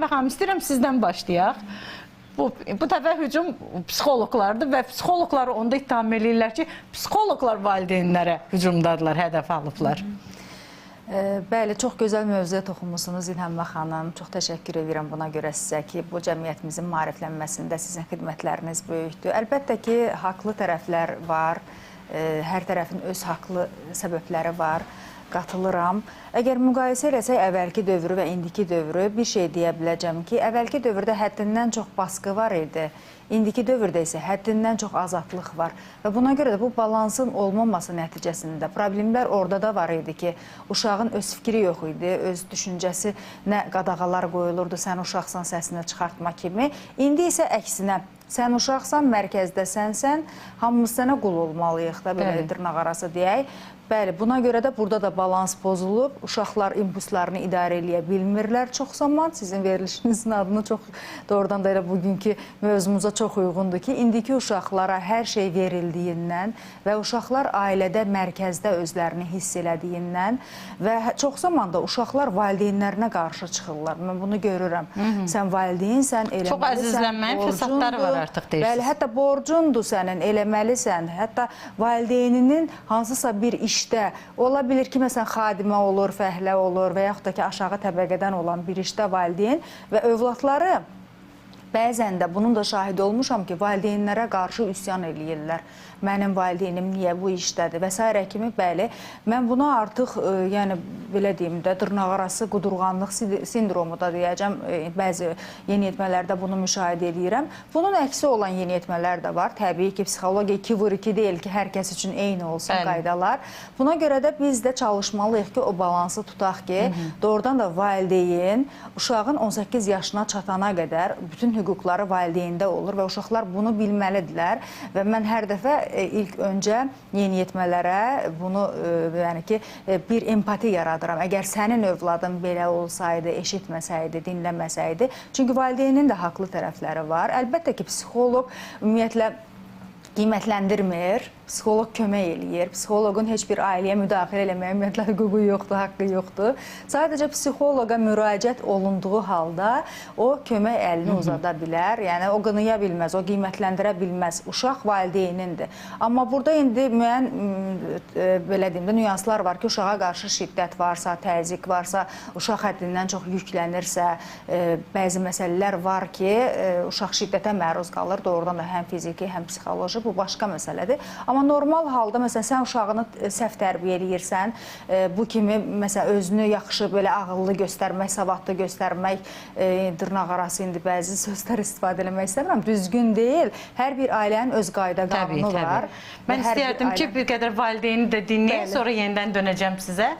Xanım, istəyirəm sizdən başlayaq. Bu dəfə hücum psixoloqlardır və psixoloqları onda ittiham eləyirlər ki, psixoloqlar valideynlərə hücumdadılar, hədəf alıblar. Bəli, çox gözəl mövzuya toxunmusunuz İlhəmmə xanım. Çox təşəkkür edirəm buna görə sizə ki, bu cəmiyyətimizin maariflənməsində sizin xidmətləriniz böyükdür. Əlbəttə ki, haqlı tərəflər var, hər tərəfin öz haqlı səbəbləri var. Qatılıram. Əgər müqayisə eləsək əvvəlki dövrü və indiki dövrü, bir şey deyə biləcəm ki, əvvəlki dövrdə həddindən çox baskı var idi. İndiki dövrdə isə həddindən çox azadlıq var. Və buna görə də bu balansın olmaması nəticəsində problemlər orada da var idi ki, uşağın öz fikri yox idi, öz düşüncəsinə qadağalar qoyulurdu, sən uşaqsan səsini çıxartma kimi. İndi isə əksinə, sən uşaqsan, mərkəzdə sənsən, hamımız sənə qul olmalıyıq da, belə dırnaq arası deyək. Bəli, buna görə də burada da balans pozulub, uşaqlar impulslarını idarə eləyə bilmirlər çox zaman. Sizin verilişinizin adını çox doğrudan da elə bugünkü mövzumuza çox uyğundur ki, indiki uşaqlara hər şey verildiyindən və uşaqlar ailədə, mərkəzdə özlərini hiss elədiyindən və çox zaman da uşaqlar valideynlərinə qarşı çıxırlar. Mən bunu görürəm. Sən valideynsən, eləməlisən, çox əzizlənməyin fırsatları var artıq deyirsiniz. Bəli, hətta borcundur sənin, eləməlisən. Hətta valideyninin hansısa bir işdə, ola bilir ki, məsələn, xadimə olur, fəhlə olur və yaxud da ki, aşağı təbəqədən olan bir işdə valideyn və övladları bəzən də bunun da şahidi olmuşam ki, valideynlərə qarşı üsyan eləyirlər. Mənim valideynim niyə bu işdədir və s. kimi, bəli. Mən buna artıq, yəni belə deyim də, dırnaqarası qudurğanlıq sindromu da deyəcəm. Bəzi yeniyetmələrdə bunu müşahidə eləyirəm. Bunun əksi olan yeniyetmələr də var. Təbii ki, psixologiya 2 vur 2 deyil ki, hər kəs üçün eyni olsun qaydalar. Buna görə də biz də çalışmalıyıq ki, o balansı tutaq ki, doğrudan da valideyn uşağın 18 yaşına çatana qədər bütün hüquqları valideyndə olur və uşaqlar bunu bilməlidirlər və mən hər dəfə ilk öncə yeniyetmələrə bunu yəni ki, bir empati yaradıram. Əgər sənin övladın belə olsaydı, eşitməsəydi, dinləməsəydi, çünki valideynin də haqlı tərəfləri var. Əlbəttə ki, psixoloq ümumiyyətlə qiymətləndirmir, psixoloq kömək eləyir. Psixoloqun heç bir ailəyə müdaxilə eləməyə ümumiyyətlə hüququ yoxdur, haqqı yoxdur. Sadəcə psixoloqa müraciət olunduğu halda o kömək əlini uzada bilər. Yəni o qınaya bilməz, o qiymətləndirə bilməz. Uşaq valideynindir. Amma burada indi müəyyən belə deyim də nüanslar var ki, uşağa qarşı şiddət varsa, təzyiq varsa, uşaq həddindən çox yüklənirsə, bəzi məsələlər var ki, uşaq şiddətə məruz qalır. Doğrudan da həm fiziki, həm psixoloji, bu başqa məsələdir. Amma normal halda, məsələn, sən uşağını səhv tərbiyə eləyirsən, bu kimi, məsələn, özünü yaxşı, belə ağıllı göstərmək, savadlı göstərmək, dırnaq arası indi bəzi sözlər istifadə eləmək istəmirəm, düzgün deyil. Hər bir ailənin öz qayda qanunu var. Mən istəyərdim ki, bir qədər valideyni də dinləyək, sonra yenidən dönəcəm sizə.